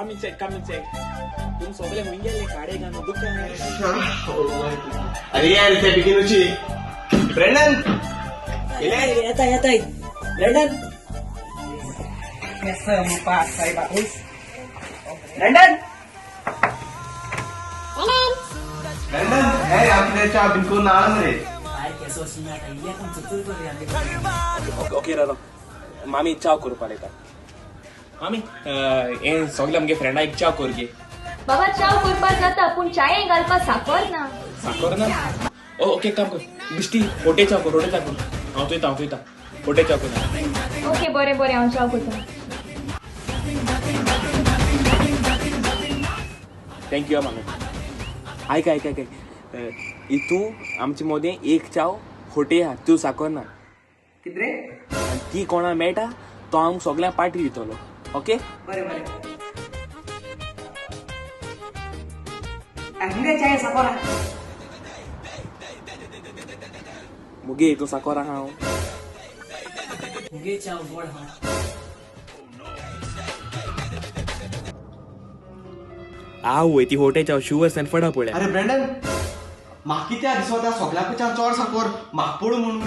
Come inside, come inside. तुम सगळे हुंय गेले काडे घालून दुकान. अरे यार ते बेगिनूची ब्रेंडन. येता येता ब्रेंडन. ब्रेंडन. ब्रेंडन हे आपल्या च्या बिन करून आला रे. काय केसो शिंगा आता इल्ल्या कोण चुचूर करी आमगे. ओके राव, मामी च्या करपाक लायता. मामी, हें सगळे आमगे फ्रेंडा एक च्या कर गे. बाबा, च्याव करपाक जाता, पूण चाये घालपाक साकर ना. साकर ना. ओ ओके, काम कर बिश्टी, होटे च्या कर, होटे च्या कर. हांव थंयता, हांव थंयता, होटे च्या कर. ओके, बरें बरें, हांव च्याव करता. Thank you मामी. आयक आयक आयक, इतू आमचे मदें एक चाव होटे आहा, तूं साकर ना. कित रे? आनी ती कोणा मेळटा तो आमकां सगळ्यांक पार्टी दितलो, ओके? बरें बरें. मुगे चाये साकर आहा. मुगे हितून साकर आहा हांव. मुगे च्याव गोड आहा. आवय, ती होटे चाव शुवर्स आनी फडा पळया. अरे ब्रेंडन, म्हाका कित्याक दिसता सगळ्या च्या चड साकर म्हाका पडू म्हणून.